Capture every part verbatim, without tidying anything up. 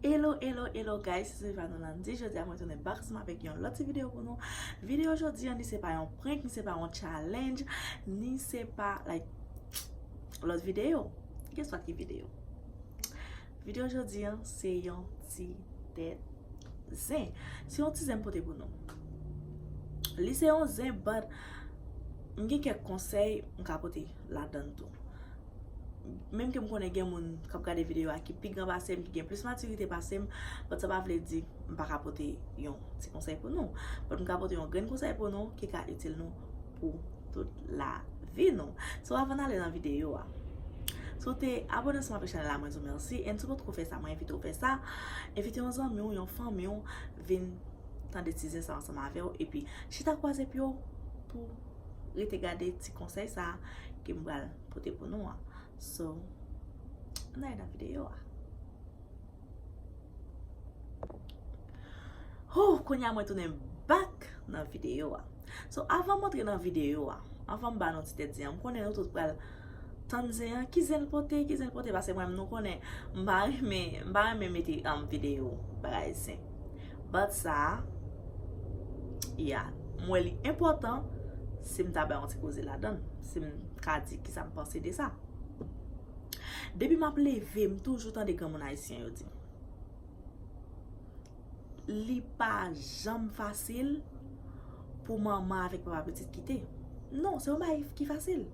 Hello, hello, hello guys, se Silvano Landy. Jodi a mwen tounen back ansanm avèk yon lòt ti videyo pou nou. Videyo jodi an, ni se pa yon prank, ni se pa yon challenge, ni se pa, like, lòt videyo. Guess what ki videyo? Videyo jodi an, se yon ti tèt zen. Se yon ti zen m pote pou nou. Li se yon zen, but m gen kèk konsèy m ka pote ladan l tou. Menm ke m konnen gen moun k ap gade videyo a ki pi gran pase m, ki gen plis matirite pase m, but sa pa vle di m pa ka pote yon ti konsèy pou nou. But m ka pote yon grenn konsèy pou nou ki ka itil nou pou tout lavi nou. So, avan n ale nan videyo a, si w te abòne ansanm avèk chanèl la, mwen di w mèsi. And si w potko fè sa, mwen envite w fè sa. Envite yon zanmi w, yon fanmi w, vin tande ti zen sa ansanm avè w. Epi, chita kwaze pye w pou rete gade ti konsèy sa ke m pral pote pou nou an. So, ann ale nan videyo a. Hoo, kounye a mwen tounen back nan videyo a. So, avan m antre nan videyo a, avan m ba nou ti tèt zen an, m konnen nou tout pral tann zen an, ki zen l pote, ki zen l pote, paske mwen, nou konnen, m pa renmen, m pa renmen mete, um, videyo bagay zen. But sa, yeah, m wè li enpòtan si m ta bay yon ti koze ladan l, si m ka di kisa m panse de sa. Depi m ap leve, m toujou tande granmoun ayisyen yo di, li pa janm fasil pou manman avèk papa pitit kite. Non, se yon bagay ki fasil.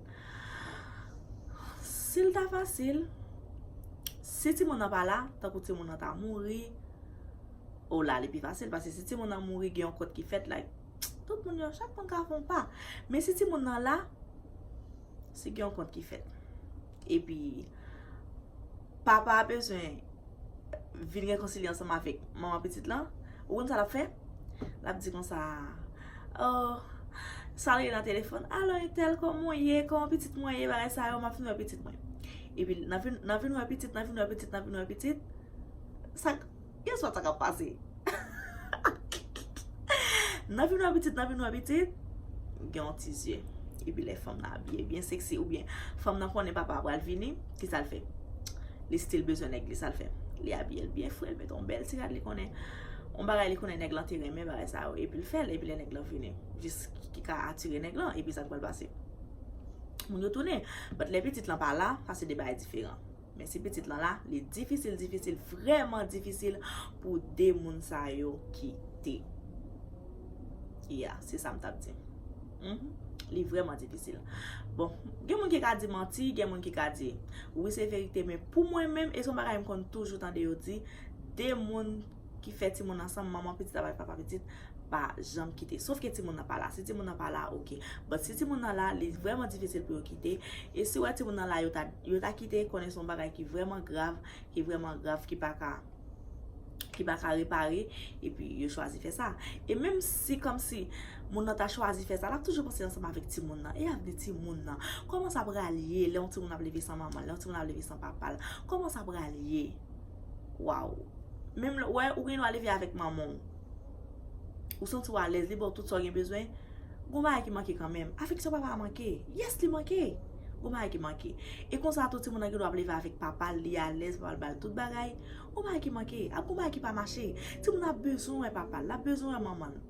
Si l ta fasil, si timoun nan pa la, tankou timoun nan ta mouri, o la, li pi fasil, paske si timoun nan mouri, gen yon kont ki fèt, like, tout moun yo, chak moun ka fè yon pa. Men si timoun nan la, si gen yon kont ki fèt. Epi, papa a bezwen vin rekonsilye ansanm avèk manman pitit lan, ou konn sa l ap fè? L ap di konsa, oh, sa l rele nan telefòn, alo entèl, kòman w ye, kòman pitit mwen ye, bagay sa yo, m ap vin wè pitit mwen. Epi, nan vin, nan vin wè pitit, nan vin wè pitit, nan vin wè pitit, sa, guess what sa k ap pase? Nan vin wè pitit, nan vin wè pitit, gen yon ti zye. Epi lè fanm nan abiye byen seksi, oubyen fanm nan konnen papa a pral vini, kisa l fè? Li still bezwen nèg li, sa l fè? Li abiye l byen fre, l mete yon bèl ti rad li konnen, yon bagay li konnen nèg lan te renmen, bagay sa yo, epi l fè l, epi lè nèg lan vini, jis ki ka atire nèg lan, epi sa k pral pase? Moun yo tounen. But lè pitit lan pa la, sa se de bagay diferan. Men si pitit lan la, li difisil, difisil, vrèman difisil pou de moun sa yo kite. Yeah, se sa m t ap di. Mhm. Li vrèman difisil. Bon, gen moun ki ka di manti, gen moun ki ka di wi, se verite, men pou mwen menm, e se yon bagay m konn toujou tande yo di, de moun ki fè timoun ansanm, manman pitit avèk papa pitit, pa janm kite. Sof ke timoun nan pa la. Si timoun nan pa la, oke. But si timoun nan la, li vrèman difisil pou yo kite. E si w wè timoun nan la, yo ta, yo ta kite, konnen se yon bagay ki vrèman grav, ki vrèman grav, ki pa ka, ki pa ka repare, epi yo chwazi fè sa. E menm si kòmsi moun nan ta chwazi fè sa, l ap toujou panse ansanm avèk timoun nan. E avni timoun nan? Kòman sa pral ye lè yon timoun ap leve san manman l, lè yon timoun ap leve san papa l? Kòman sa pral ye? Waw. Menm lè, wè, ou gen dwa leve avèk manman w. Ou santi w alèz, li ba w tout sa w gen bezwen. Gon bagay ki manke kanmenm. Afeksyon papa a manke. Yes, li manke. Gon bagay ki manke. E konsa tou, timoun nan gen dwa ap leve avèk papa l, li alèz, papa l ba l tout bagay. Gon bagay ki manke. Ap gon bagay ki pa mache. Timoun nan ap bezwen wè papa l, l ap bezwen wè manman l.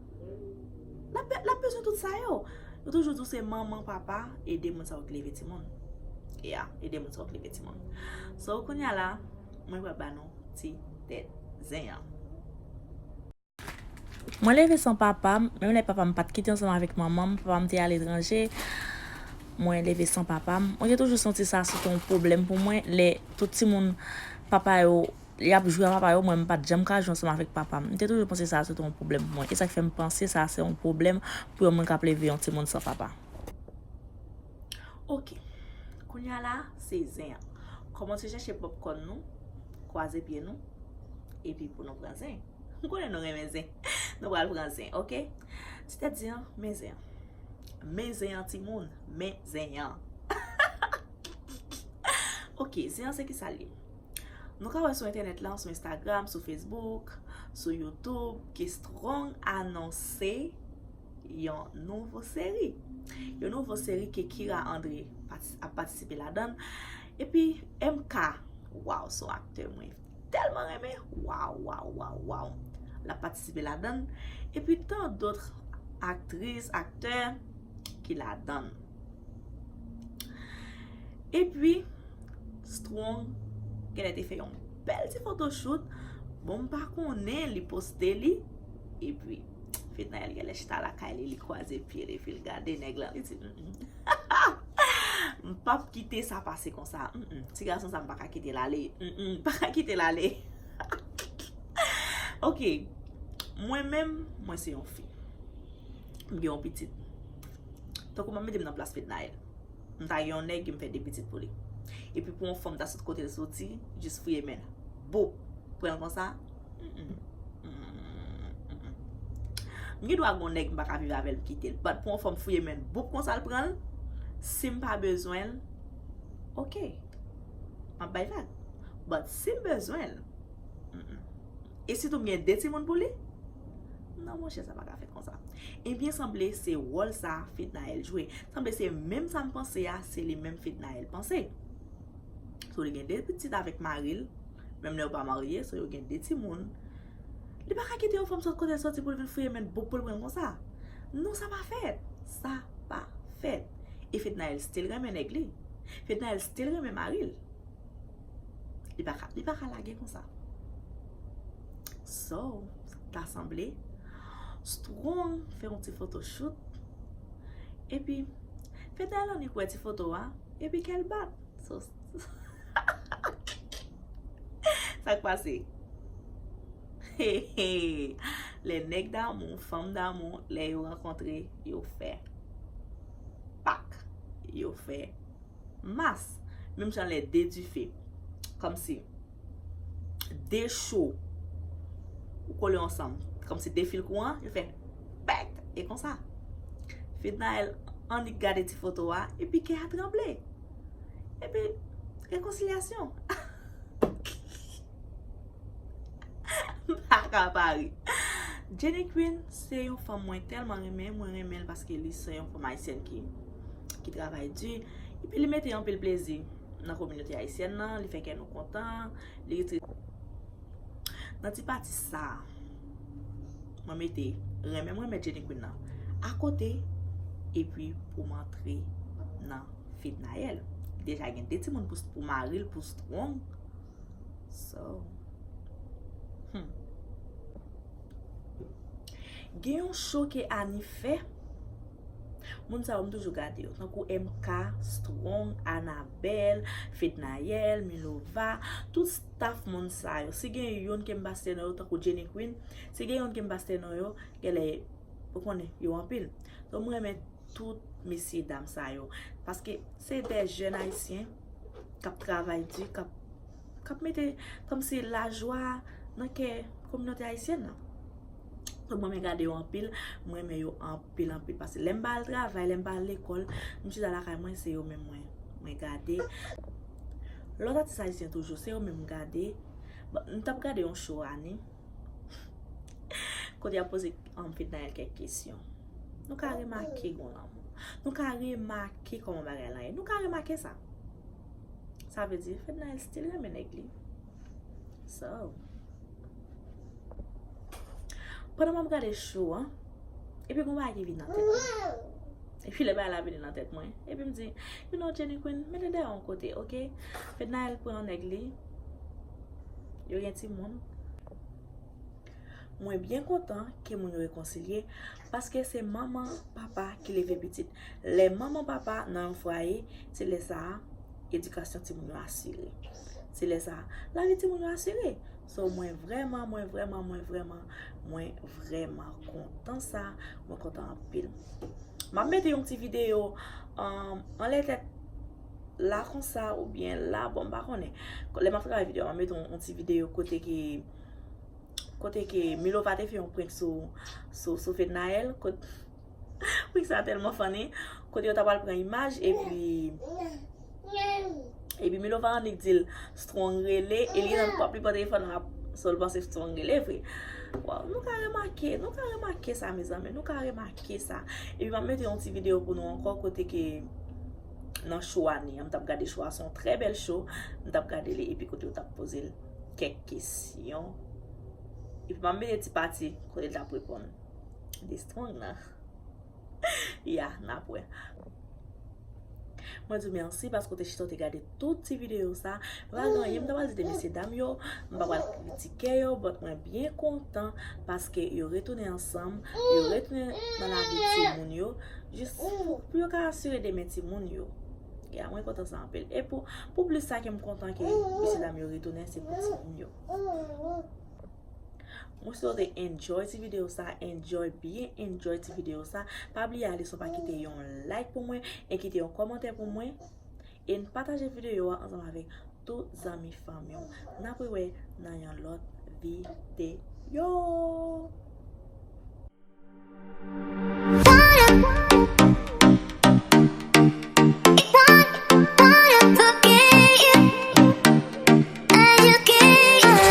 L ap be-, l ap bezwen tout sa yo. Yo toujou di w se manman, papa, e de moun sa yo ki leve timoun. Yeah, e de moun sa yo ki leve timoun. So, kounye a la, mwen pral ba nou ti tèt zen an. Mwen leve san papa m, menm lè papa m pa t kite ansanm avèk manman m, papa m te aletranje, mwen leve san papa m. Mwen te toujou santi sa se te yon pwoblèm pou mwen, lè tout timoun papa yo, y ap jwe a papa yo, mwen m pa t janm ka jwe ansanm avèk papa m. M te toujou panse sa se te yon pwoblèm pou mwen. E sa k fè m panse sa se yon pwoblèm pou yon moun k ap leve yon timoun san papa. Oke. Kounye a la, se zen an. Kòmanse chèche popcorn nou, kwaze pye nou, epi pou nou pran zen. M konnen nou renmen zen. Nou pral pran zen, oke? Ti tèt zen an, men zen an. Men zen an, timoun, men zen an. Oke, zen an se kisa l ye? Nou ka wè sou entènèt lan, sou Instagram, sou Facebook, sou YouTube, ke Strong anonse yon nouvo seri. Yon nouvo seri ke Kira André pati-, ap patisipe ladan l. Epi M K, waw, se yon aktè mwen tèlman renmen. Waw, waw, waw, waw. L ap patisipe ladan l. Epi tant d'autres aktris, aktè ki ladan l. Epi, Strong genlè te fè yon bèl ti photoshoot. Bon, m pa konnen, li poste li. Epi, Fednaelle genlè chita lakay li, li kwaze pye l, epi l gade nèg lan, li di, "Mm, mm." M p ap kite sa pase konsa. Mm, mm. Ti gason sa, m pa ka kite l ale. Mm, mm, m pa ka kite l ale. Ok. Mwen menm, mwen se yon fi. M gen yon pitit. Tankou m ap mete m nan plas Fednaelle. M ta gen yon nèg, m fè de pitit pou li. Epi pou yon fanm ta sot kote l soti, jis fouye men l. Boup! Pran l konsa. Mm, mm. Mm, mm, mm, mm. M gen dwa gen yon nèg m pa ka viv avè l, m kite l. But pou yon fanm fouye men l, boup konsa l pran l, si m pa bezwen l, ok. M ap bay vag. But si m bezwen l, mm, mm. E sitou m gen de timoun pou li? Non, monchè, sa pa ka fèt konsa. Ebyen, sanble se wòl sa Fednaelle jwe. Sanble se menm sa m panse a, se li menm Fednaelle panse. So, li gen de pitit avèk mari l, menm lè yo pa marye, so yo gen de timoun. Li pa ka kite yon fanm sot kote l soti pou l vin fouye men l, boup, pou l pran l konsa. Non, sa pa fèt. Sa pa fèt. E Fednaelle still renmen nèg li. Fednaelle still renmen mari l. Li pa ka, li pa ka lage konsa. So, ta sanble Strong fè yon ti photoshoot. Epi, Fednaelle annik wè ti foto a, epi kè l bat. So, sa k pase? He, he. Lè nèg damou, fanm damou, lè yo rankontre, yo fè pak. Yo fè mas. Menm jan lè de dife. Kòmsi de cho ou kole ansanm. Kòmsi de fil kouran, yo fè pèk. E konsa. Fednaelle annik gade ti foto a, epi kè a tranble. Epi, rekonsilyasyon. M pa ka pa ri. Jenny Queen se yon fanm mwen tèlman renmen, mwen renmen l paske li se yon fanm ayisyèn ki, ki travay di, epi li mete anpil plezi nan kominote ayisyèn nan, li fè kè nou kontan, li retire. Nan ti pati sa, mwen mete renmen, mwen renmen Jenny Queen nan akote, epi pou m antre nan Fednaelle. Deja gen de timoun pou, pou mari l, pou Strong. So, hmm. Gen yon cho ke Annie fè. Moun sa yo, m toujou gade yo. Tankou M K, Strong, Anabelle, Fednaelle, Milova, tout staff moun sa yo. Si gen youn ke m pa site non yo, tankou Jenny Queen, si gen youn ke m pa site non yo, genlè, ou konnen, yo anpil. So, mwen renmen tout mesye dam sa yo. Paske se de jèn ayisyen k ap travay di, k ap, k ap mete kòmsi lajwa nan kè kominote ayisyèn nan. Donk, mwen renmen gade yo anpil, mwen renmen yo anpil, anpil. Paske lè m pa al travay, lè m pa al lekòl, m chita lakay mwen, se yo menm mwen, mwen gade. Lòt atis ayisyen toujou, se yo menm m gade. Bon, m t ap gade yon show Annie. Kote y ap poze, um, Fednaelle kèk kesyon. Nou ka remake gon lanmou. Nou ka remake kòman bagay lan ye. Nou ka remake sa. Sa vle di, Fednaelle still renmen nèg li. So, pandan m ap gade show an, epi gon bagay ki vin nan tèt mwen. Epi lè bagay la vini nan tèt mwen, epi m di, you know, Jenny Queen, mete dèyè yon kote, ok? Fednaelle pran nèg li, yo gen timoun. Mwen byen kontan ke moun yo rekonsilye, paske se manman, papa ki leve pitit. Lè manman, papa nan yon fwaye, se lè sa a, edikasyon timoun yo asire. Se lè sa a, lavi timoun yo asire. So, mwen vrèman, mwen vrèman, mwen vrèman, mwen vrèman kontan sa. Mwen kontan anpil. M ap mete yon ti videyo, um, anlè tèt la konsa oubyen la, bon, m pa konnen. Lè m ap travay videyo, m ap mete yon, yon ti videyo kote ke, kote ke Milova te fè yon prank sou, sou, sou Fednaelle, kot, prank sa tèlman funny, kote yo ta pral pran imaj, epi, epi Milova annik di l Strong rele, e li nan kòb li pran telefòn la, so l panse Strong rele vre. Waw, nou ka remake, nou ka remake sa, mezanmi, nou ka remake sa. Epi m ap mete yon ti videyo pou nou ankò, kote ke nan show Annie an, m t ap gade show a, se yon trè bèl show, m t ap gade li, epi kote yo t ap poze l kèk kesyon. Epi m ap mete ti pati kote l t ap reponn. Li strong nan. Ya, n ap wè. Mwen di w mèsi paske w te chita w te gade tout ti videyo sa. M pa gen anyen m ta pral di de mesye dam yo, m pa pral kritike yo, but mwen byen kontan paske yo retounen ansanm, yo retounen nan lavi timoun yo, jis pou, pou yo ka asire demen timoun yo. Ya, mwen kontan sa anpil. E pou, pou plis sa ke m kontan ke mesye dam yo retounen, se pou timoun yo. Mwen swete w te enjoy ti videyo sa, enjoy, byen enjoy ti videyo sa. Pa bliye ale sou pa kite yon like pou mwen e kite yon kòmantè pou mwen. E n pataje videyo a ansanm avèk tout zanmi fanmi w. N ap rewè nan yon lòt videyo.